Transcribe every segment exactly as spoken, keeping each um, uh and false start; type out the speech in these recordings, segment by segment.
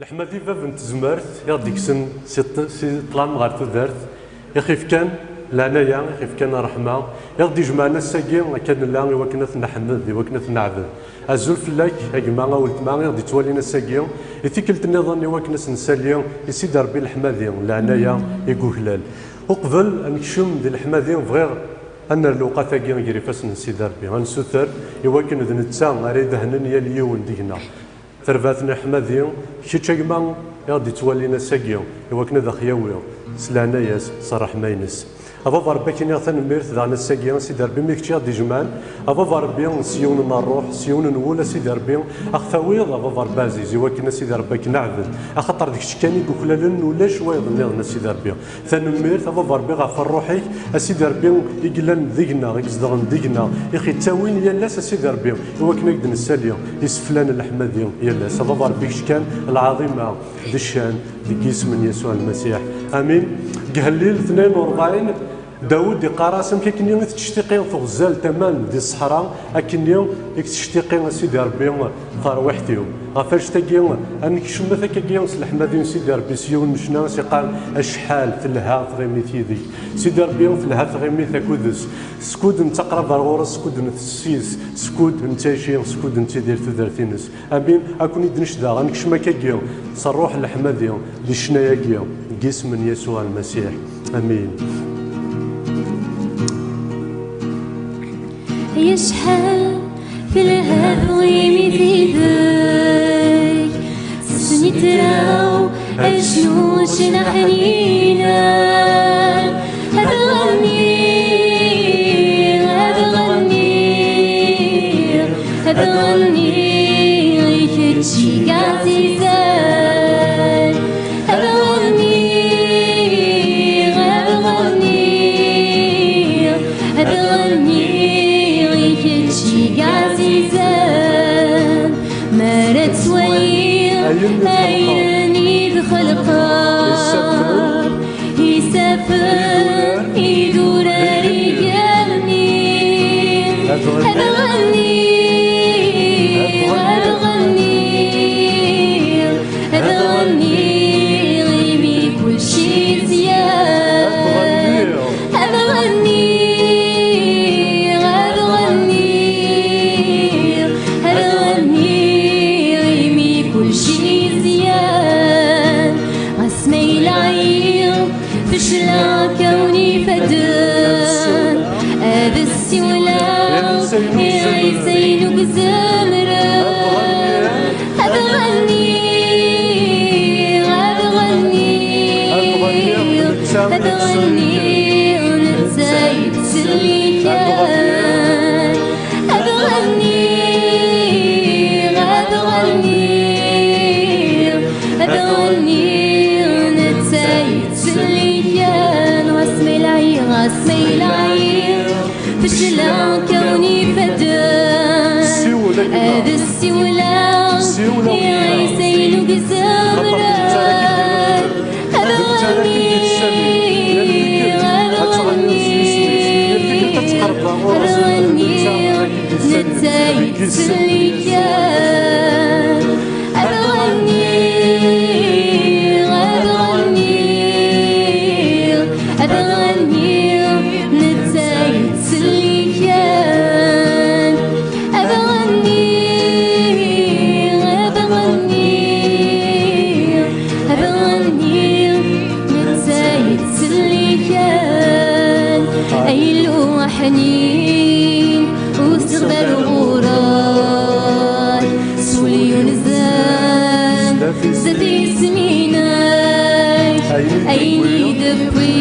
Leḥmadi bab n tezmert, i ɣ-d-ikksen si ṭ-, si ṭṭlam ɣer tudert, i ɣ-ifkan leɛnaya, i ɣ-ifkan ṛṛeḥma, i ɣ-d-ijemɛen ass-agi akka nella i wakken ad t-neḥmed, i wakken ad t-neɛbed. Azul fell-ak, a gma, a weltma, i ɣ-d-ittwalin ass-agi, i tikkelt nniḍen i wakken ad s-nsali i Sidi Ṛebbi leḥmadi, leɛnaya i yuklal. Uqbel ad nekcem di leḥmadi, bɣiɣ ad nerr lewqat-agi gar ifassen n Sidi Ṛebbi, ad nsuter i wakken d netta ara idehnen yal yiwen deg-neɣ. Tarbaɛt n leḥmadi, kečč a gma i ɣ-d-ittwalin ass-agi, i wakken ad aɣ-yawi s leɛnaya-s, s ṛṛeḥma-ines. A Baba Ṛebbi, ad k-iniɣ tanemmirt daɣen ass-agi, a Sidi Ṛebbi, imi d kečč i ɣ-d-ijemɛen. A Baba Ṛebbi, s yiwen n ṛṛuḥ, s yiwen n wul, a Sidi Ṛebbi, a ɣ-tawiḍ, a Baba Ṛebbi ɛziz, i wakken, a Sidi Ṛebbi, ad k-neɛbed. Axaṭer d kečč kan i yuklalen, ulac wayeḍ nniḍen, a Sidi Ṛebbi. Tanemmirt, a Baba Ṛebbi, ɣef ṛṛuḥ-ik, a Sidi Ṛebbi, i yellan deg-neɣ, i izedɣen deg-neɣ, i ɣ-ittawin yal ass, a Sidi Ṛebbi, i wakken ad k-d-nessali iseflan n leḥmadi yal ass. A Baba Ṛebbi, kečč kan lɛaḍima d ccan deg yisem n Yasuɛ Lmasiḥ. Amin. Deg Hellil tnayen u ṛebɛin, Dawed iqqar-as, amek akkenni i tettcettiqi tɣezzalt aman di ṣṣeḥra, akkenni i k-tettcettiqi a Sidi Ṛebbi terwiḥt-iw. Ɣef annect-agi, ad nekcem akkagi s leḥmadi n Sidi Ṛebbi s yiwen n ccna, as-iqqar: Acḥal telha tɣimit yid-k. Sidi Ṛebbi, telha tɣimit akked-s. Skud nettaqrab ar ɣur-s, skud ntess yis-s, skud nettɛici, skud nettidir tudert-ines. Amin. Ad ken-id-necdeɣ, ad nekcem akkagi s ṛṛuḥ n leḥmadi di ccna-agi, deg yisem n Yasuɛ Lmasiḥ. Amin. Yecḥel telha tɣimit yid-k, s snitra-w acnucen aḥninen. Ad ɣenniɣ, ad ɣenniɣ, ad ɣenniɣ i kečč i yeɛzizen. Ad ɣenniɣ, ad ɣenniɣ, ad ɣenniɣ i kečč i yeɛzizen. Mi ara ttwaliɣ ayen i d-xelqeɣ, isaffen, idurar igenni. Ad ɣenniɣ, ad ɣenniɣ, ad ɣenniɣ imi kulci zyan. Ad ɣenniɣ, ad ɣenniɣ, ad ɣenniɣ imi kulci zyan. Ɣas ma yella ɛyiɣ, fecleɣ kawn ifadden, ad ssiwleɣ i Ɛisa-inu izemren. Ad ɣenniɣ, ad ɣenniɣ, ad ɣenniɣ, netta yettselliken. Ad ɣenniɣ, ad ɣenniɣ, ad ɣenniɣ, netta yettselliken. Ɣas ma yella ɛyiɣ, ɣas ma yella ɛyiɣ, fecleɣ kawn ifadden. Ad ssiwleɣ i Ɛisa-inu izemren. Ad ɣenniɣ, ad ɣenniɣ, ad ɣenniɣ, netta yettselliken. Ad ɣenniɣ, ad ɣenniɣ, ad ɣenniɣ, netta yettselliken. Ad ɣenniɣ, ad ɣenniɣ, ad ɣenniɣ, netta yettselliken. Ay Illu aḥnin, ur teɣbar ɣur-k, s wul yunzen zdat yisem-inek. Ayen i d-tewwi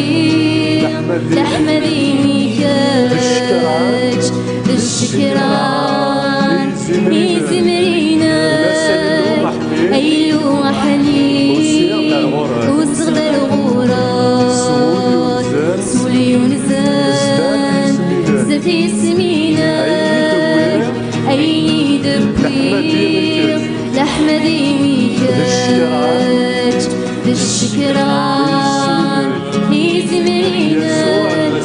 leḥmadi-inek, d ccekran i izemren. Ay Illu aḥnin, ur teɣbar ɣur-k, s wul yunzen zdat yisem-inek. Ayen i d-tewwi leḥmadi-inek, d ccekran i izemren.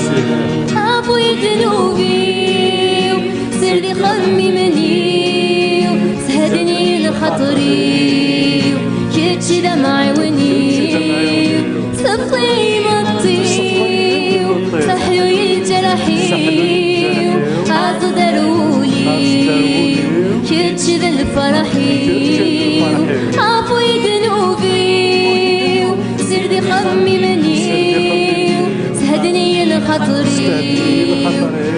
Awi ddnub-iw, sel ixemmimen-iw, shedni lxaṭer-iw, kečč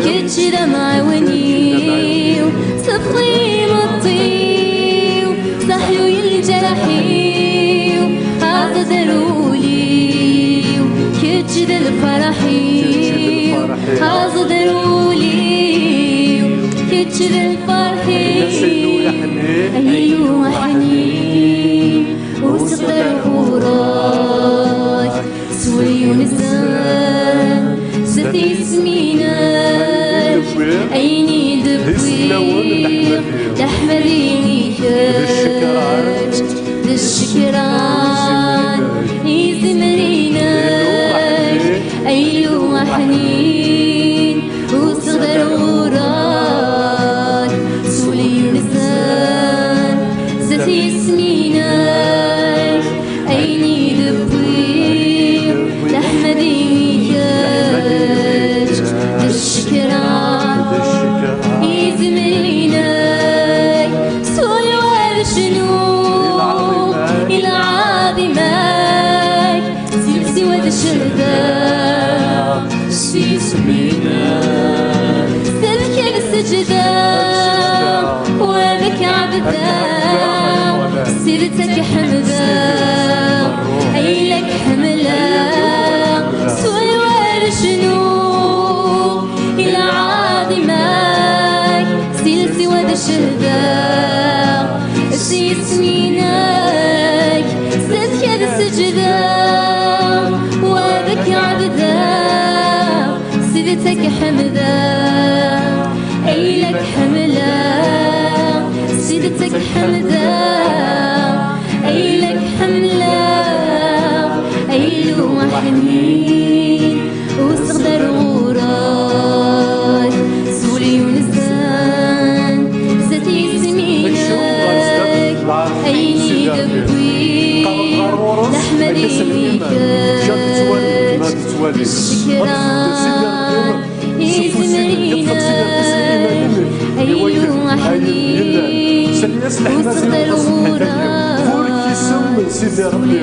Kečč d amɛawen-iw, tebḍi imeṭṭi-w, seḥluy lǧerḥ-iw, aẓ-d ar ul-iw. Kečč d lferḥ-iw, aẓ-d ar ul-iw. Kečč d lferḥ-iw, ay Illu aḥnin, usiɣ-d ar ɣur-k. S wul yunzen zdat yisem-inek, ayen i d-wwiɣ d aḥmadi i kečč, d ccekran i zimer-inek, ay Illu aḥnin, usiɣ-d ar ɣur-k. S wul yunzen zdat yisem-inek, ayen i d-wwiɣ d aḥmadi i kečč, d ccekran i zimer-inek. S wul-iw ad cnuɣ i lɛaḍima-k, s iles-iw ad cehdeɣ s yisem-inek. Tettkal seǧda u ad k-ɛebdeɣ, s tidet ad k-ḥemdeɣ, ay la k-ḥemmleɣ. S wul-iw ad cnuɣ i lɛaḍima-k, s iles-iw ad cehdeɣ s yisem-inek. Tettkal seǧda u ad k-ɛebdeɣ, s tidet ad k-ḥemdeɣ, ay la k-ḥemmleɣ. S tidet ad k-ḥemdeɣ, ay la k-ḥemmleɣ. Ay Illu aḥnin, usiɣ-d ar ɣur-k. S wul yunzen zdat yisem-inek, ayen i d-wwiɣ d aḥmadi i kečč, d ccekran i zimer-inek, ay Illu aḥnin, usiɣ-d ar ɣur-k. Burek isem n Sidi Ṛebbi,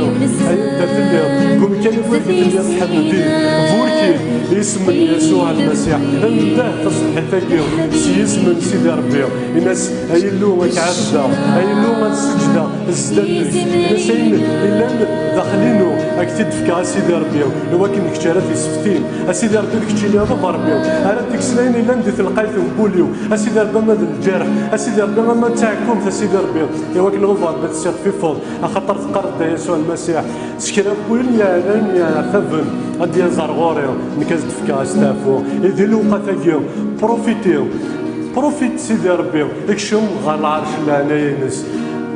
ay anda telliḍ, deg umkan akk i telliḍ tḥemmed-it. Burek-it, isem n Yasuɛ Lmasiḥ. Ndah taṣebḥit-agi s yisem n Sidi Ṛebbi. Ini-as, ay Illu, ad k-ɛebdeɣ, ay Illu, ad seǧdeɣ zdat-k. Ini-as ayen illan daxel-inu, ad k-t-id-fkeɣ, a Sidi Ṛebbi, i wakken d kečč ara t-iseftin. A Sidi Ṛebbi, d keččini i d Ṛebbi, ara d-ikksen ayen illan di telqayt n wul-iw. A Sidi Ṛebbi, ama d lǧerḥ, a Sidi Ṛebbi, ama d taɛekkumt, a Sidi Ṛebbi, i wakken ɣur Ṛebbi ad tessixfifeḍ, axaṭer teqqareḍ-d, a Yasuɛ Lmasiḥ, s kra n win yeɛnan, yeɛtaben, ad d-yaz ar ɣur-i, nekk ad s-d-fkeɣ asteɛfu. I di lewqat-agi, profiti, profit Sidi Ṛebbi, ikcem ɣer lɛerc n leɛnaya-ines.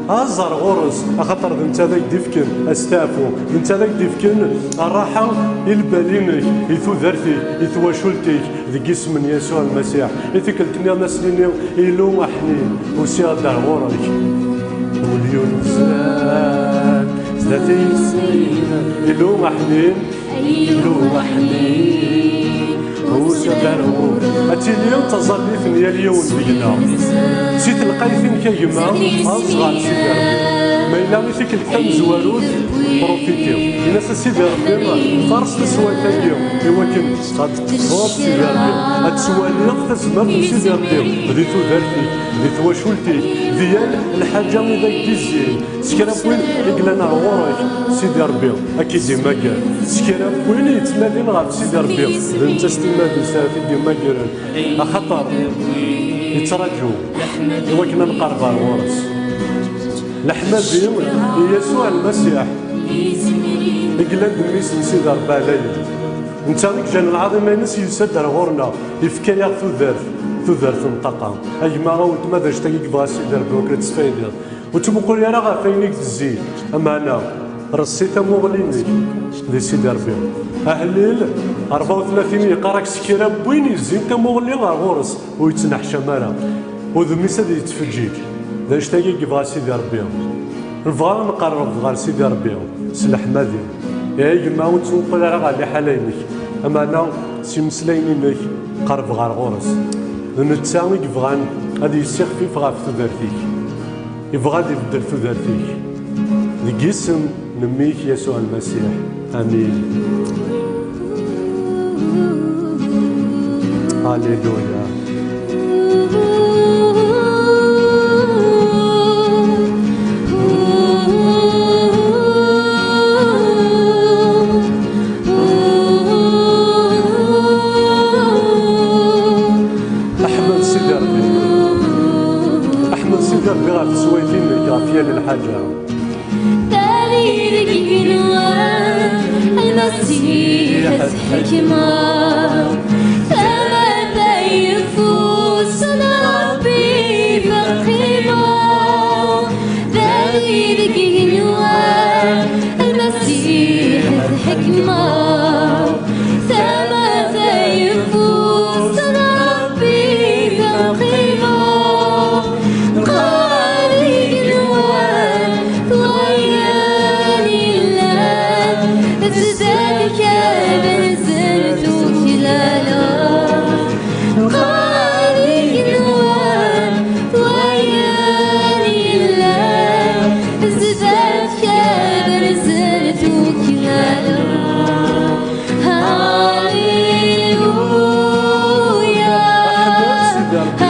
Aẓ ar ɣur-s, axaṭer d netta ad ak-d-ifken asteɛfu, d netta ad ak-d-ifken rraḥa i lbal-inek, i tudert-ik, i twacult-ik, deg isem n Yasuɛ Lmasiḥ. I tikkelt nniḍen ad s-nini, Illu aḥnin, usiɣ-d ar ɣur-k. Wul yunzen zdat-i, Illu aḥnin, Illu aḥnin, usiɣ-d ar ɣur-k. Ad tili d taẓallit n yal yiwen deg-neɣ. Si telqayt-inek a gma, aẓ ɣer Sidi Ṛebbi. Ma yella i tikkelt tamezwarut, profiti. Ini-as a Sidi Ṛebbi, faṛes taswiɛt-agi, i wakken ad teṭṭfeḍ Sidi Ṛebbi, ad twaliḍ tazmert n Sidi Ṛebbi di tudert-ik, di twacult-ik, di yal lḥaǧa i d ak-d-izzin. S kra n win i yellan ar ɣur-k, Sidi Ṛebbi ad k-id-immager. S kra n win yettnadin ɣef Sidi Ṛebbi, d netta s timmad-is ara t-id-immagren, axaṭer yettraǧu i wakken ad nqerreb ar ɣur-s. Leḥmadi i Yasuɛ Lmasiḥ, i yellan d mmi-s n Sidi Ṛebbi ɛlayen. Netta i iǧǧan lɛaḍima-ines, yelsa-d ar ɣur-neɣ, yefka-yaɣ tudert, tudert n ṭṭaqa. A gma, a weltma, d anect-agi i yebɣa Sidi Ṛebbi, wakken ad tesfaydiḍ. Ur ttmuqul ara ɣef wayen i yettezzi, ameɛna reṣṣi tamuɣli-nnek di Sidi Ṛebbi. Aḥlil rebɛa u tlatin yeqqar-ak, s kra n win yezzin tamuɣli ɣer ɣur-s, ur yettneḥcam ara. Udem-is ad yettfeǧǧiǧ. D anect-agi i yebɣa Sidi Ṛebbi. Nebɣa ad nqerreb ɣer Sidi Ṛebbi s leḥmadi. Ihi a gma, ur ttmuqul ara ɣer liḥala-inek, ameɛna s imeslayen-inek qerreb ɣer ɣur-s. D netta i yebɣan ad yessixfif ɣef tudert-ik. Yebɣa ad ibeddel tudert-ik. Deg yisem n mmi-k Yasuɛ Lmasiḥ. Amin. Alléluia. Ḥmed Sidi Ṛebbi. Ḥmed Sidi Ṛebbi ɣef teswayt-inek, ɣef yal lḥaǧa. Tali deg igenwan, Lmasiḥ tḥekmeḍ. Tama tayeffus n Ṛebbi teqqimeḍ. Tali deg igenwan, Lmasiḥ tḥekmeḍ. Tama tayeffus n Ṛebbi teqqimeḍ. Qqar igenwan, twayan illan, zdat-k ad rzen tuklaleḍ. Qqar igenwan, twayan illan, zdat-k ad rzen tuklaleḍ. Haleluya. Ḥmed Sidi Ṛebbi.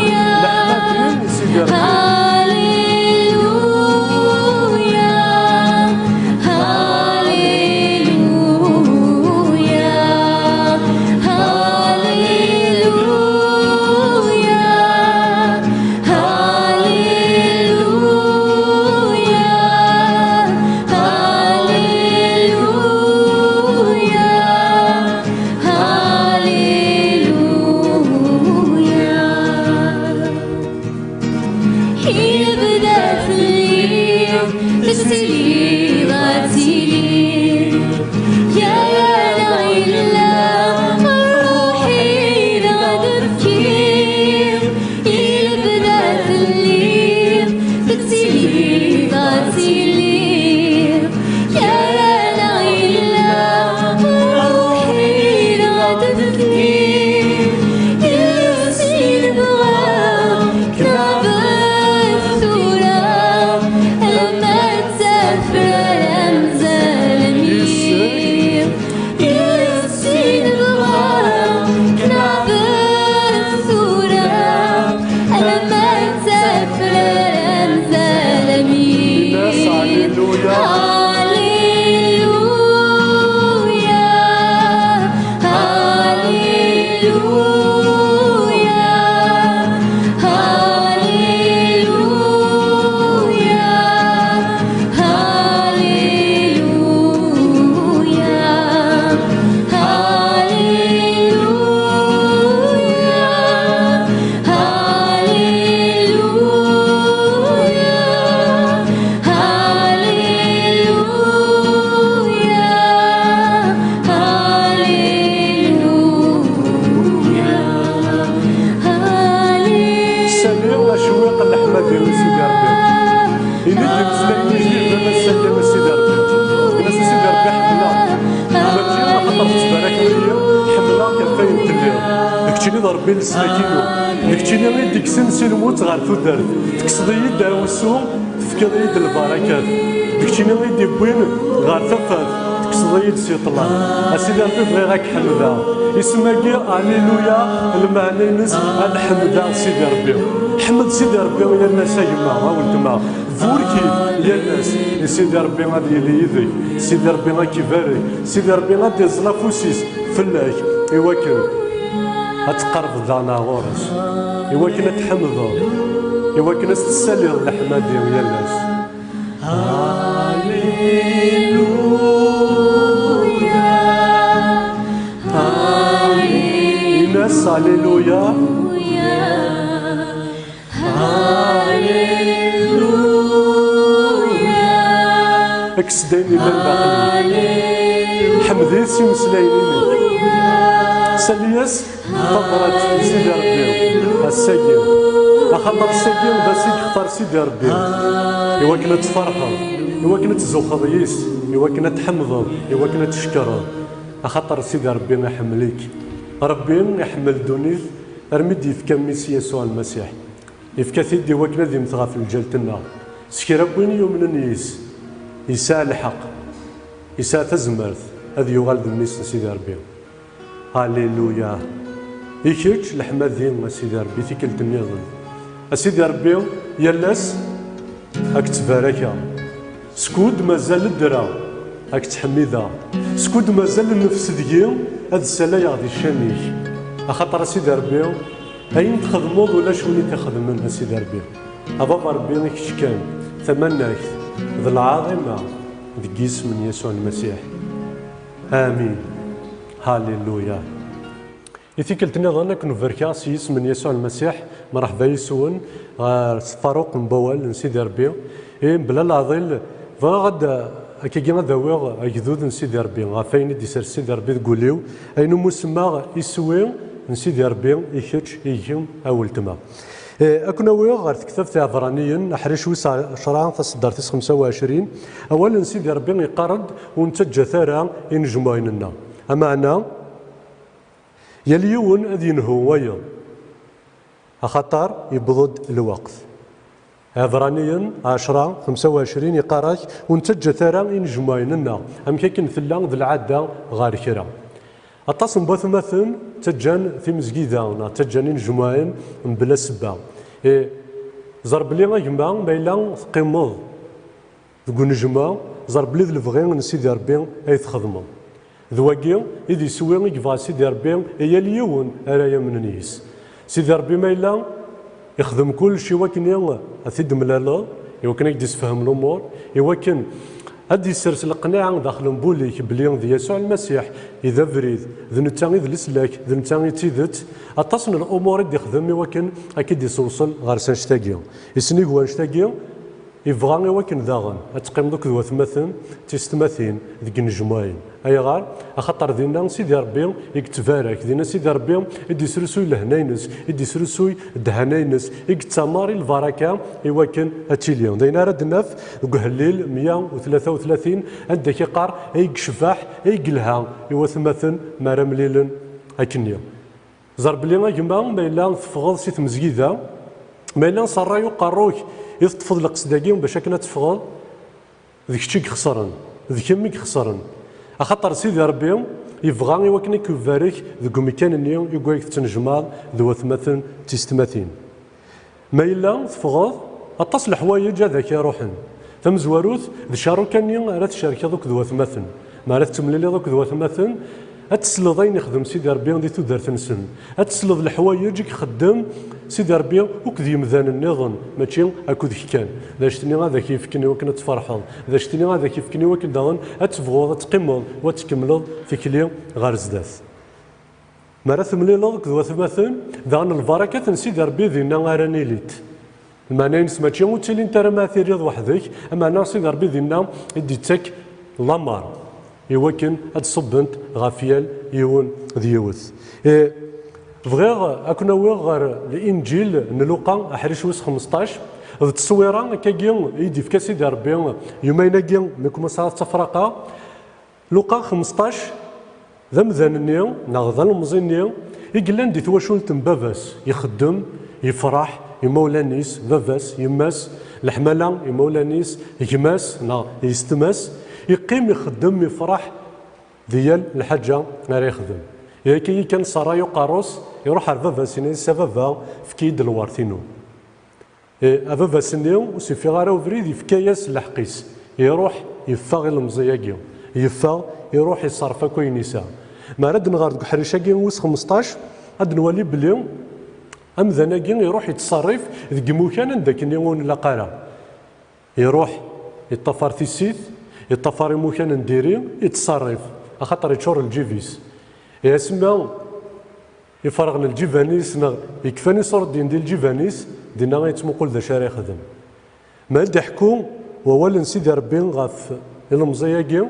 Haleluya. Leḥmadi i Sidi Ṛebbi. Haleluya. Haleluya. Haleluya. Haleluya, haleluya, haleluya. Yebda fell-i, tesliḍ ad tili. Gar-aneɣ yella ṛṛuḥ-i d aḍebki. Yebda fell-i, tesliḍ ad tili. Gar-aneɣ yella ṛṛuḥ-i d aḍebki. Yes-i nebɣa knabeɣ tura, ama d tafrara mazal mmi. Yes-i nebɣa knabeɣ tura, ama d tafrara mazal mmi. Yes, alleluia. Alleluia. Alleluia, alleluia, alleluia, alleluia, alleluia, alleluia. Alleluia, alleluia. Sami acwiq n leḥmadi i Sidi Ṛebbi. Ini-d imeslayen ijdiden ass-agi a Sidi Ṛebbi. Ini-as a Sidi Ṛebbi ḥemmleɣ. Mačči axaṭer tettbarakeḍ-iyi, ḥemmleɣ-k ɣef wayen telliḍ. D keččini d Ṛebbi n leslak-inu. D keččini i d-ikksen si lmut ɣer tudert. Tekkseḍ-iyi-d awessu. Tefkiḍ-iyi-d lbarakat, d keččini i d-iwwin ɣer tafat, tekkseḍ-iyi-d si ṭṭlam. A Sidi Ṛebbi, bɣiɣ ad k-ḥemdeɣ. Isem-agi, Aliluya, lmeɛna-ines ad ḥemdeɣ Sidi Ṛebbi. Ḥmed Sidi Ṛebbi yal ass, a gma, a weltma. Burek-it yal ass. I Sidi Ṛebbi ad yili yid-k. Sidi Ṛebbi ad k-ibarek. Sidi Ṛebbi ad d-iẓẓel afus-is fell-ak, iwakken ad tqerbeḍ daɣen ɣur-s, iwakken ad t-tḥemdeḍ, iwakken ad s-tessaliḍ leḥmadi yal ass. Alleluia, alleluia. Ini-as Alleluia. Alleluia. Kkes-d ayen yellan daxel-ik. Ḥmed-it s imeslayen-inek. Sali-as tabrat i Sidi Ṛebbi ass-agi. Axaṭer ass-agi d ass i yextar Sidi Ṛebbi. Iwakken ad tferḥeḍ, iwakken ad tzuxxeḍ yis, iwakken ad tḥemdeḍ, iwakken ad tcekkreḍ. Axaṭer Sidi Ṛebbi iḥemmel-ik. Ṛebbi iḥemmel ddunit armi d-yefka mmi-s Yasuɛ Lmasiḥ. Yefka-t-id iwakken ad immet ɣef lǧal-nneɣ. S kra n win yumnen yis, yesɛa lḥeqq, yesɛa tazmert ad yuɣal d mmi-s n Sidi Ṛebbi. Alléluia. I kečč leḥmadi, a Sidi Ṛebbi, tikkelt nniḍen. A Sidi Ṛebbi, yal ass ad k-ttbarakeɣ. Skud mazal ddreɣ, ad k-ttḥemmideɣ. Skud mazal nnefs deg-i, ad ssalayeɣ di ccan-ik. Axaṭer, a Sidi Ṛebbi, ayen txedmeḍ ulac win i t-ixedmen, a Sidi Ṛebbi. A Baba Ṛebbi, i kečč kan tamanagt d lɛaḍima, deg yisem n Yasuɛ Lmasiḥ. Amin. Halleluya. I tikkelt nniḍen, ad ken-berkeɣ s yisem n Yasuɛ Lmasiḥ. Mreḥba yes-wen ɣer tfaruq n wawal n Sidi Ṛebbi. I mebla leɛḍil, bɣiɣ ad, akkagi ad awiɣ agdud n Sidi Ṛebbi, ɣef ayen i d-isers Sidi Ṛebbi deg wul-iw, ayen umi semmaɣ iswi n Sidi Ṛebbi, i kečč, i kemm, a weltma. Eh, ad ken-awiɣ ɣer tektabt Iɛebraniyen, aḥric wis ɛecra, taseddart tis xemsa u ɛecrin. Awal n Sidi Ṛebbi iqqar-d: "Ur nettaǧǧat ara inejmuɛin-nneɣ." Ameɛna, yal yiwen ad yenhu wayeḍ, axaṭer yewweḍ-d lweqt. Iɛebraniyen ɛecra, xemsa u ɛecrin, iqqar-ak: "Ur nettaǧǧat ara inejmuɛin-nneɣ." Amek akken tella d lɛada ɣer kra. Aṭas n watmaten ttaǧǧan timezgida neɣ ttaǧǧan inejmuɛin mebla ssebba. Eh, ẓer belli a gma, ma yella teqqimeḍ deg unejmuɛ, ẓer belli d lebɣi n Sidi Ṛebbi ay txedmeḍ. D wagi i d iswi i yebɣa Sidi Ṛebbi i yal yiwen ara yamnen yis. Sidi Ṛebbi ma yella ixdem kullec i wakken ad t-id-temlaleḍ, i wakken ad k-d-isefhem lumuṛ, i wakken ad d-isers leqnaɛa daxel n wul-ik belli d Yasuɛ Lmasiḥ i d abrid, d netta i d leslak, d netta i d tidet. Aṭas n lumuṛ i d-ixdem i wakken ad k-id-isewṣel ɣer s annect-agi. Isnig wanect-agi, Yebɣa i wakken daɣen ad teqqimeḍ akked watmaten d tisetmatin deg inejmuɛin. Ayɣer? Axaṭer dinna Sidi Ṛebbi i yettbarak, dinna Sidi Ṛebbi i d-isrusuy lehna-ines, i d-isrusuy ddhana-ines, i yettamar i lbaraka i wakken ad tili. D ayen ara d-naf deg Uhellil meyya u tlata u tlatin, anda i k-iqqar: "Ay yecbeḥ, ay yelha i watmaten mi ara mlilen akkenni." Ẓer belli a gma, ma yella teffɣeḍ si tmezgida, ma yella s ṛṛay uqerru-k i teṭṭfeḍ lqesd-agi bac akken ad teffɣeḍ, d kečč i ixesren, d kemm i ixesren. Axaṭer Sidi Ṛebbi yebɣa i wakken ad k-ibarek deg umkan-nni i wayeg tettnejmaɛeḍ d watmaten d tisetmatin. Ma yella teffɣeḍ, aṭas leḥwayeǧ ad ak-iruḥen. Tamezwarut, d ccaruka-nni ara tcerkeḍ akked watmaten. Mi ara tettemliliḍ akked watmaten, ad tesleḍ ayen ixdem Sidi Ṛebbi di tudert-nsen. Ad tesleḍ leḥwayeǧ i ixeddem Sidi Ṛebbi akked yemdanen nniḍen, mačči akked kečč kan. D act-nni ad ak-yefken i wakken ad tferḥeḍ. D act-nni ad ak-yefken i wakken daɣen ad tebɣuḍ ad teqqimeḍ u ad tkemmleḍ tikli ɣer zdat. Mi ara temlileḍ akked watmaten, daɣen lbarakat n Sidi Ṛebbi dinna ara nilint. Lmeɛna-ines mačči ur ttilint ara ma tiliḍ weḥd-k, ameɛna Sidi Ṛebbi dinna i d-ittak lameṛ i wakken ad ṣebbent ɣef yal yiwen d yiwet. Eh, bɣiɣ ad ken-awiɣ ɣer Linǧil n Luqa, aḥric wis xmesṭac, d tteswira akkagi i d-ifka Sidi Ṛebbi yumayen-agi mi kumaṣaɣ ttafraqeɣ. Luqa xmesṭac, d amdan-nni, neɣ d alemẓi-nni, i yellan di twacult n baba-s, ixeddem, yefṛeḥ, imawlan-is, baba-s, yemma-s, leḥmala, imawlan-is, gma-s, neɣ yessetma-s, iqqim, ixeddem, yefṛeḥ di yal lḥaǧa ara yexdem. Ihi akka kan s ṛṛay uqerru-s, iṛuḥ ar baba-s, yenna-yas: "A baba, efk-iyi-d lweṛt-inu." Eh, a baba-s-nni, ur s-ifiɣ ara ubrid, yefka-yas lḥeqq-is. Iṛuḥ, yeffeɣ ilemẓi-agi. Yeffeɣ, iṛuḥ, iṣerref akk ayen yesɛa. Mi ara d-nɣer deg uḥric-agi wis xmesṭac, ad nwali belli amdan-agi iṛuḥ, yettṣerrif deg imukan anda akken ur nlaq ara. Iṛuḥ, yeṭṭafar tissit, yeṭṭafar imukan n diri, yettṣerrif, axaṭer yeččur lǧib-is. Eh, asmi ifreɣ lǧiban-is, neɣ yekfan iṣurdiyen di lǧiban-is, dinna i yettmuqul d acu ara yexdem. Ma ad d-iḥku wawal n Sidi Ṛebbi ɣef ilemẓi-agi,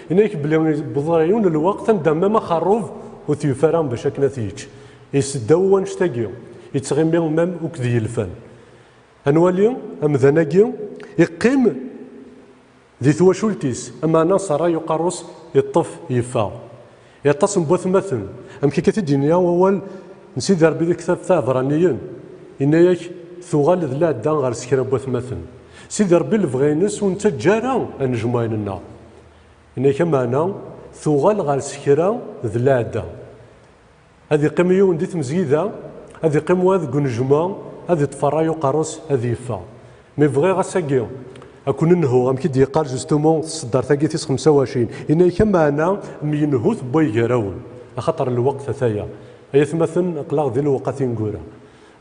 yenna-yak belli yewweḍ ɣer yiwen n lweqt anda ma axerrub ur t-yufi ara bac akken ad t-yečč. Iseddaw wannect-agi, yettɣimi même akked yilfan. Ad nwali amdan-agi, iqqim di twacult-is, ameɛna s ṛṛay uqerru-s, iṭṭef, yeffeɣ. I aṭas n watmaten, amek akka i t-id-yenna wawal n Sidi Ṛebbi di ktab Taɛebraniyen, yenna-yak: "Tuɣal d lɛedda ɣer s kra n watmaten." Sidi Ṛebbi lebɣi-ines ur nettaǧǧa ara anejmuɛin-nneɣ. Yenna-yak ameɛna tuɣal ɣer s kra d lɛedda. Ad iqqim yiwen di tmezgida, ad iqqim wa deg unejma, ad iṭṭef ṛṛay uqerru-s, ad yeffeɣ. Mi bɣiɣ ass-agi ad ken-nhu, amek i d-yeqqar justement tseddart-agi tis xemsa u ɛecrin, yenna-yak ameɛna myenhut n way gar-awen, axaṭer lweqt ataya. Ay atmaten, aql-aɣ di lewqat ineggura.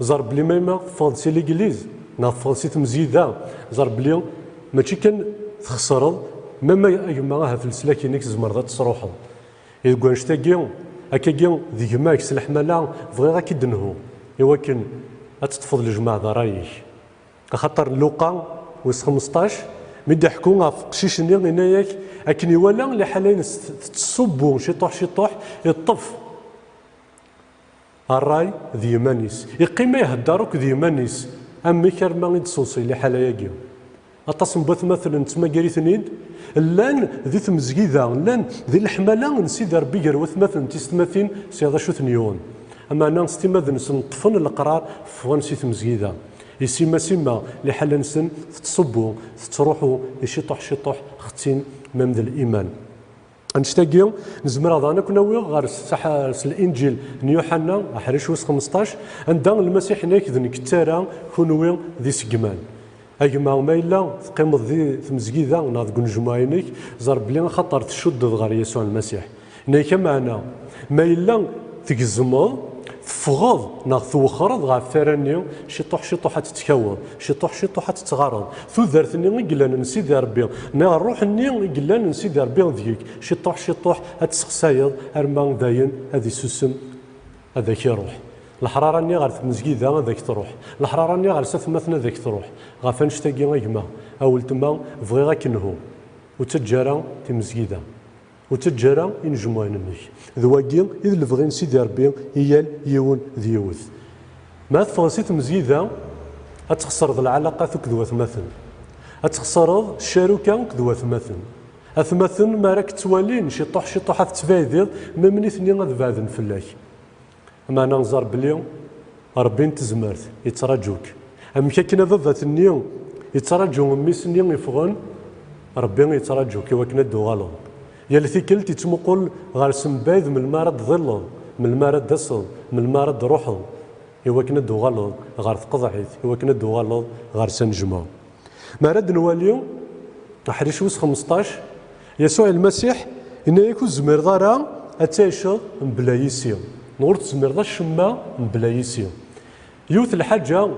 Ẓer belli ma yemma teffɣeḍ si ligliz neɣ teffɣeḍ si tmezgida, ẓer belli mačči kan txesreḍ, ma ma a gma ahat leslak-inek tzemreḍ ad tesruḥeḍ. I deg wannect-agi, akkagi d gma-k s leḥmala, bɣiɣ ad k-id-nhu i wakken ad teṭṭfeḍ lejmaɛ d ṛṛay-ik. Axaṭer Luqa wis xemseṭṭac, mi d-iḥku ɣef uqcic-nni, yenna-yak akken iwala liḥala-ines tettṣubbu ciṭuḥ ciṭuḥ, iṭṭef ṛṛay d yiman-is. Iqqim ihedder akk d yiman-is. Amek arma i d-sewṣi liḥala-agi? Aṭas n watmaten nettmagar-iten-id, llan di tmezgida, llan di leḥmala n Sidi Ṛebbi gar watmaten d tisetmatin, sɛiɣ acu ten-yuɣen. Ameɛna s timmad-nsen ṭṭfen leqrar, ffɣen si tmezgida. I sima sima, liḥala-nsen tettṣubbu, tettruḥu, i ciṭuḥ ciṭuḥ, xettin mam d liman. Annect-agi, nezmer daɣen ad ken-awiɣ ɣer s-, s Linǧil n Yuḥenna, aḥric wis xemseṭṭac, anda Lmasiḥ yenna-yak, d nekk ttara, kunwi d iseggman. A gma, ma yella teqqimeḍ di tmezgida neɣ deg unejmuɛ-inek, ẓer belli axaṭer tcuddeḍ ɣer Yasuɛ Lmasiḥ. Yenna-yak ameɛna, ma yella tgezmeḍ, teffɣeḍ neɣ twexxreḍ ɣef tara-nni, ciṭuḥ ciṭuḥ ad tettkaweḍ, ciṭuḥ ciṭuḥ ad tettɣareḍ. Tudert-nni i yellan n Sidi Ṛebbi, neɣ ṛṛuḥ-nni i yellan n Sidi Ṛebbi deg-k, ciṭuḥ ciṭuḥ ad tessexsayeḍ arma dayen ad isusem, ad ak-iṛuḥ. Leḥṛaṛa-nni ɣer tmezgida ad ak-tṛuḥ, leḥṛaṛa-nni ɣer satmaten ad ak-tṛuḥ. Ɣef annect-agi, a gma, a weltma, bɣiɣ ad k-nhu. Ur ttaǧǧa ara timezgida. Ur ttaǧǧa ara inejmuɛen-nnek. D wagi i d lebɣi n Sidi Ṛebbi i yal yiwen d yiwet. Ma teffɣeḍ si tmezgida, ad txeṣreḍ lɛalaqat akked watmaten. Ad txeṣreḍ ccaruka akked watmaten. Atmaten, mi ara k-ttwalin, ciṭuḥ ciṭuḥ ad tettbɛidiḍ, ma nitni ad beɛden fell-ak. Meɛna ẓer belli Ṛebbi n tezmert yettraǧu-k. Amek akken a baba-tnni yettraǧu mmi-s-nni iffɣen, Ṛebbi yettraǧu-k i wakken ad d-tuɣaleḍ. Yal tikkelt yettmuqul ɣer-s mebɛid melmi ara d-tḍilleḍ, melmi ara d-taseḍ, melmi ara d-truḥeḍ, i wakken ad d-tuɣaleḍ ɣer tqeḍɛit, i wakken ad d-tuɣaleḍ ɣer s anejmaɛ. Mi ara d-nwali aḥric wis xemseṭṭac, Yasuɛ Lmasiḥ yenna-yak ur tezmireḍ ara ad tɛiceḍ mebla yis-i, neɣ ur tezmireḍ acemma mebla yis-i. Yiwet lḥaǧa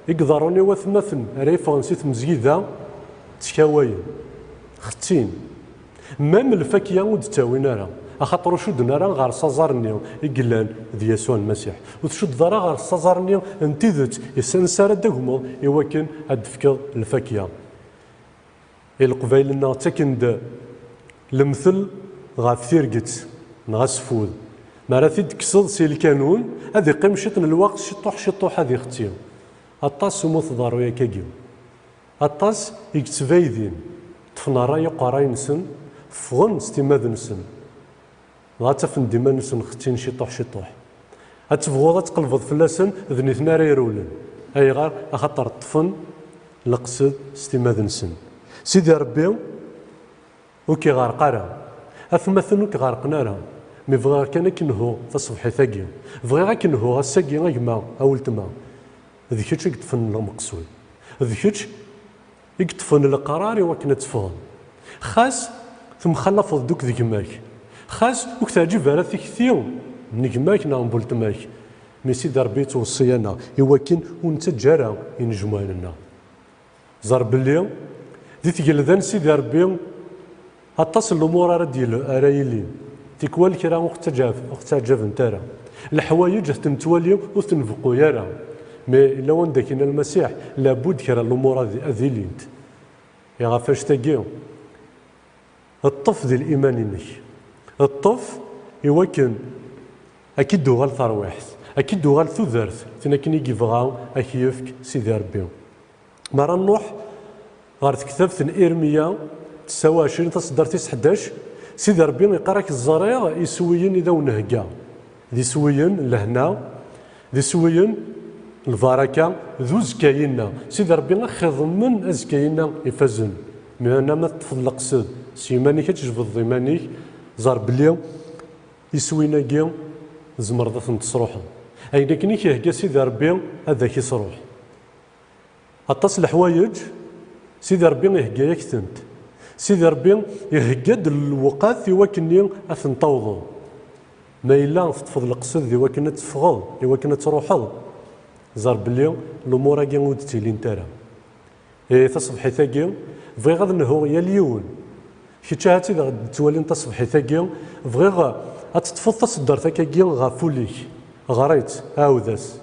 i iḍerrun i watmaten ara yeffɣen si tmezgida, ttkawayen, xettin. Même lfakya ur d-ttawin ara, axaṭer ur cudden ara ɣer s aẓar-nni i yellan d Yasuɛ Lmasiḥ. Ur tcuddeḍ ara ɣer s aẓar-nni n tidet, yes-, ansa ara d-tagmeḍ i wakken ad d-tefkeḍ lfakya. I Leqbayel-nneɣ ttaken-d lemtel ɣef tirget neɣ aseffud. Mi ara t-id-tekkseḍ si lkanun, ad iqqim ciṭ n lweqt, ciṭuḥ ciṭuḥ ad ixetti. Aṭas umi tḍerru yakagi. Aṭas i yettbaydin, ṭṭfen ṛṛay uqerray-nsen, ffɣen s timmad-nsen, dɣa ttafen-d iman-nsen xettin ciṭuḥ ciṭuḥ. Ad tebɣuḍ ad tqelbeḍ fell-asen, d nitni ara irewlen. Ayɣer? Axaṭer ṭṭfen leqsed s timmad-nsen. Sidi Ṛebbi ur k-iɣerq ara. Atmaten ur k-ɣerqen ara. Mi bɣiɣ kan ad k-nhuɣ taṣebḥit-agi. Bɣiɣ ad k-nhuɣ ass-agi, a gma, a weltma. D kečč i yeṭṭfen lmeqsud. D kečč i yeṭṭfen leqrar i wakken ad teffɣeḍ. Xas temxalafeḍ-d akk d gma-k. Xas ur k-teɛǧib ara tikti n gma-k neɣ n weltma-k. Mi Sidi Ṛebbi yettweṣṣi-aneɣ i wakken ur nettaǧǧa ara inejmuɛen-nneɣ. Ẓer belli di tgelda n Sidi Ṛebbi aṭas n lumuṛ ara d-yil-, ara yilin. Tikwal kra ur ɣ-ttaǧab-, ur ɣ-ttaɛǧabent ara. Leḥwayeǧ ad ten-nettwali ur ten-nbeqqu ara. Mais yella wanda k-yenna Lmasiḥ, labud kra n lumuṛ ad, ad ilint. Iɣef annect-agi, ṭṭef di liman-inek. Ṭṭef i wakken ad k-id-tuɣal terwiḥt, ad k-id-tuɣal tudert, tin akken i yebɣa ad k-yefk Sidi Ṛebbi. Mi ara nruḥ ɣer tektabt n Irmiya tisa u ɛecrin, taṣeddart tis ḥdac, Sidi Ṛebbi iqqar-ak: "Ẓriɣ iswiyen i d awen-nhegga, d iswiyen n lehna, d iswiyen n lbaraka, d uzekka-inna." Sidi Ṛebbi ad k-iḍemmen azekka-inna ifazen. Meɛna ma teṭṭfeḍ leqsed s yiman-ik, ad tjebdeḍ iman-ik, ẓer belli iswiyen-agi Tzemreḍ ad tent-tesruḥeḍ. Ayen akken i k-ihegga Sidi Ṛebbi, ad ak-isruḥ. Aṭas leḥwayeǧ, Sidi Ṛebbi ihegga-yak-tent. Sidi Ṛebbi ihegga-d lewqat i wakken ad tent-tawḍeḍ. Ma yella teṭṭfeḍ leqsed i wakken ad teffɣeḍ, i wakken ad truḥeḍ, ẓer belli lumuṛ-agi ur d-ttilint ara. Eh, taṣebḥit-agi, bɣiɣ ad nehhuɣ yal yiwen. Kečč ahat i d aɣ-d-ttwalin taṣebḥit-agi, bɣiɣ ad teṭṭfeḍ taṣeddart akkagi ɣef wul-ik. Ɣer-itt, ɛawed-as.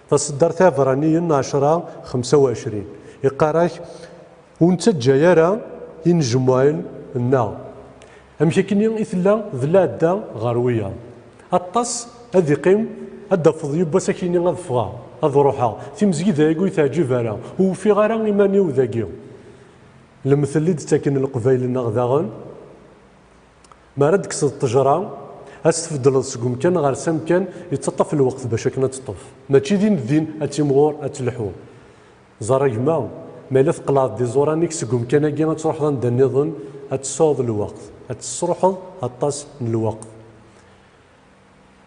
Taṣeddart Iɛebraniyen ɛecra xemsa u ɛecrin. Iqqar-ak, ur nettaǧǧa ara inejmuɛen-nneɣ. Amek akkenni i tella d lɛadda ɣer wiyaḍ. Aṭas ad iqqim, ad d-tafeḍ yiwwas akkenni ad ffɣeɣ, ad ruḥeɣ. Timezgida-agi ur teɛǧib ara, ur ufiɣ ara iman-iw dagi. Lemtel i d-ttaken Leqbayel-nneɣ daɣen, mi ara d-tekkseḍ ṭṭejra, ad s-tbeddleḍ seg umkan ɣer s amkan, yettaṭṭaf lweqt bac akken ad teṭṭef. Mačči din din ad timɣur, ad telḥu. Ẓer a gma, ma yella teqleɛḍ-d iẓuran-ik seg umkan-agi ad truḥeḍ anda nniḍen, ad tesɛuḍ lweqt, ad tesruḥeḍ aṭas n lweqt.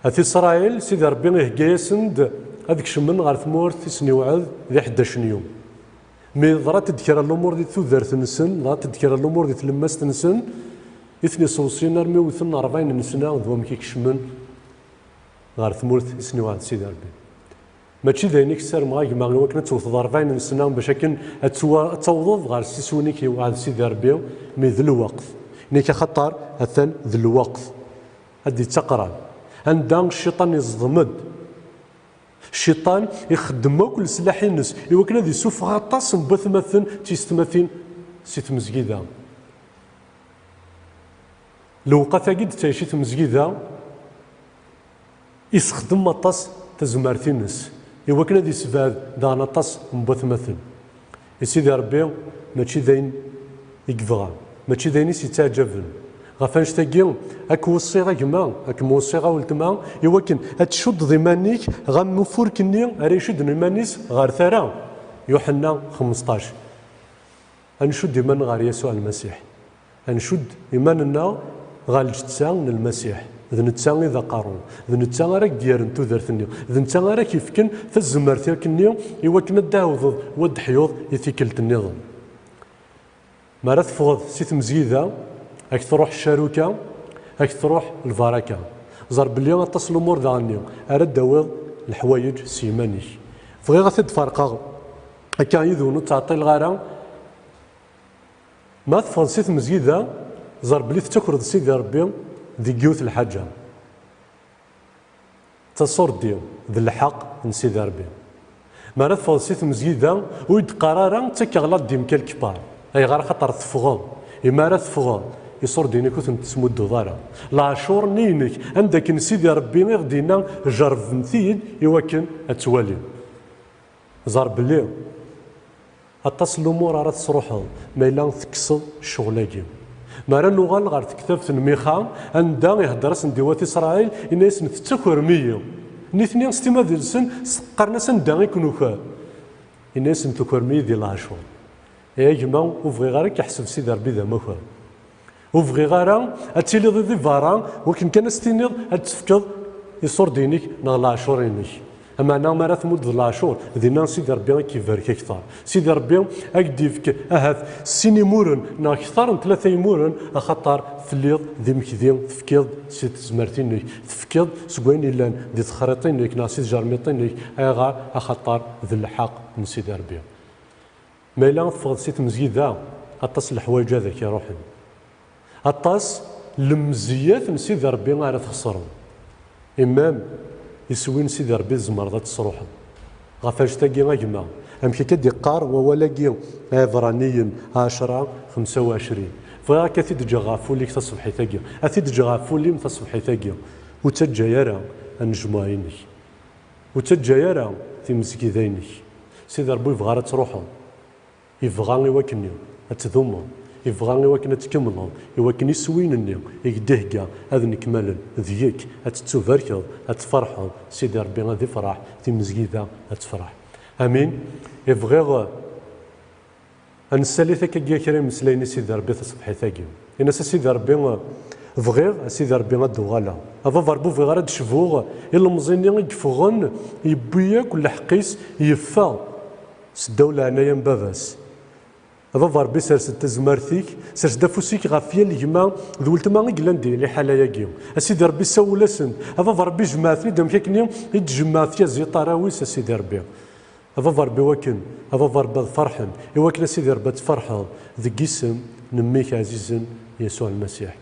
At Isṛayil, Sidi Ṛebbi ihegga-yasen-d ad kecmen ɣer tmurt i sen-iwɛed di ḥdac n yum. Mi ḍrant-d kra n lumuṛ di tudert-nsen, ḍrant-d kra n lumuṛ di tlemmast-nsen, i ten-iṣewṣin armi wten ṛebɛin n sna d wamek i kecmen ɣer tmurt i sen-iwɛed Sidi Ṛebbi. Mačči d ayen i k-ssarmeɣ a gma i wakken ad tewteḍ ṛebɛin n sna bac akken ad twa-, ad tawḍeḍ ɣer s iswi-nni i k-yewɛed Sidi Ṛebbi, mi d lweqt. Nek axaṭer atan d lweqt. Ad d-ittaqrab. Anda cciṭan iẓḍem-d. Cciṭan ixeddem akk leslaḥ-ines i wakken ad isuffeɣ aṭas n watmaten d tiyessetmatin si tmezgida. Lewqat-agi d-tettɛici tmezgida, issexdem aṭas tazmert-ines i wakken ad issebɛed daɣen aṭas n watmaten. I Sidi Ṛebbi mačči d ayen i yebɣa, mačči d ayen i s-yettaɛǧaben. Ɣef annect-agi, ad k-weṣṣiɣ a gma, ad kem-weṣṣiɣ a weltma, i wakken ad tcuddeḍ iman-ik ɣer ufurk-nni ara icudden iman-is ɣer tara, Yuḥenna xemseṭṭac. Ad ncudd iman ɣer Yasuɛ Lmasiḥ. Ad ncudd iman-nneɣ ɣer lǧetta n Lmasiḥ. D netta i d aqerru. D netta ara k-d-yerren tudert-nni. D netta ara k-yefken tazmert akkenni i wakken ad d-tɛawdeḍ u ad d-teḥyuḍ i tikkelt nniḍen. Mi ara teffɣeḍ si tmezgida, ad k-truḥ ccaruka, ad k-truḥ lbaraka. Ẓer belli aṭas n lumuṛ daɣenni ara d-tawiḍ leḥwayeǧ s yiman-ik. Bɣiɣ ad t-id-ferqeɣ akka yid-wen, ur ttɛeṭṭileɣ ara. Ma teffɣeḍ si tmezgida, ẓer belli tettakreḍ Sidi Ṛebbi deg yiwet lḥaǧa. D taṣurdi, d lḥeqq n Sidi Ṛebbi. Mi ara teffɣeḍ si tmezgida, ur yi-d-qqar ara ttakkeɣ la dim quelque part. Ayɣer? Axaṭer teffɣeḍ. Imi ara teffɣeḍ, iṣurdiyen-ik ur ten-tesmudduḍ ara. Leɛcur-nni inek, anda akken Sidi Ṛebbi i ɣ-d-yenna, jerrbemt-iyi-d i wakken ad twalim. Ẓer belli aṭas n lumuṛ ara tesruḥeḍ ma yella tekkseḍ ccɣel-agi. Mi ara nuɣal ɣer tektabt n Mixa, anda ihedder-asen-d i wat Isṛayil, yenna-yasen tettakrem-iyi. Nitni s timmad-nsen qqaren-as anda i k-nuker. Yenna-yasen tukrem-iyi di leɛcur. Ay a gma, ur bɣiɣ ara ad k-iḥseb Sidi Ṛebbi d amakar. Ur bɣiɣ ara ad tiliḍ di berra, wakken kan ad s-tiniḍ ad d-tefkeḍ iṣurdiyen-ik neɣ leɛcur-inek. Ameɛna mi ara tmuddeḍ leɛcur, dinna Sidi Ṛebbi ad k-ibarek akteṛ. Sidi Ṛebbi ad k-d-yefk ahat sin imuren neɣ kteṛ n tlata imuren, axaṭer telliḍ d imekdi, tefkiḍ si tezmert-inek, tefkiḍ seg wayen yellan di texriṭ-inek neɣ si tjermiṭ-inek. Ayɣer? Axaṭer d lḥeqq n Sidi Ṛebbi. Ma yella teffɣeḍ si tmezgida, aṭas n leḥwayeǧ ad ak-iruḥen. Aṭas n lemziyat n Sidi Ṛebbi ara txeṣreḍ. Imam, iswi n Sidi Ṛebbi tzemreḍ ad tesruḥeḍ. Ɣef annect-agi a gma, amek akka d-iqqar wawal-agi, Iɛebraniyen ɛecra xemsa u ɛecrin. Bɣiɣ ad k-t-id-ǧǧeɣ ɣef wul-ik taṣebḥit-agi. Ad t-id-ǧǧeɣ ɣef wul-im taṣebḥit-agi. Ur ttaǧǧa ara anejmuɛ-inek. Ur ttaǧǧa ara timezgida-inek. Sidi Ṛebbi ur yebɣi ara ad truḥeḍ. Yebɣa i wakken ad tdumeḍ, yebɣa i wakken ad tkemmleḍ, i wakken iswiyen-nni i k-d-ihegga ad nekmalen deg-k, ad tettubarkeḍ, ad tferḥeḍ, Sidi Ṛebbi ad ifreḥ, timezgida ad tefreḥ. Amin. I bɣiɣ, eh, ad nessalit akkagi kra imeslayen i Sidi Ṛebbi taṣebḥit-agi. Ini-as a Sidi Ṛebbi, eh, Bɣiɣ, a Sidi Ṛebbi, ad d-uɣaleɣ. A Baba Ṛebbi, ur bɣiɣ ara ad d-cbuɣ ilemẓi-nni i yeffɣen, yewwi akk lḥeqq-is, yeffeɣ seddaw leɛnaya n baba-s. A Baba Ṛebbi, sers-d tazmert-ik, sers-d afus-ik ɣef yal gma d weltma i yellan di liḥala-agi. A Sidi Ṛebbi, sawel-asen. A Baba Ṛebbi, jmeɛ-ten-id amek akken i d-tjemmeɛ tyaziḍt arraw-is, a Sidi Ṛebbi. A Baba Ṛebbi, iwakken, a Baba Ṛebbi, ad ferḥen, iwakken, a Sidi Ṛebbi, ad tferḥeḍ deg yisem n mmi-k ɛzizen, Yasuɛ Lmasiḥ.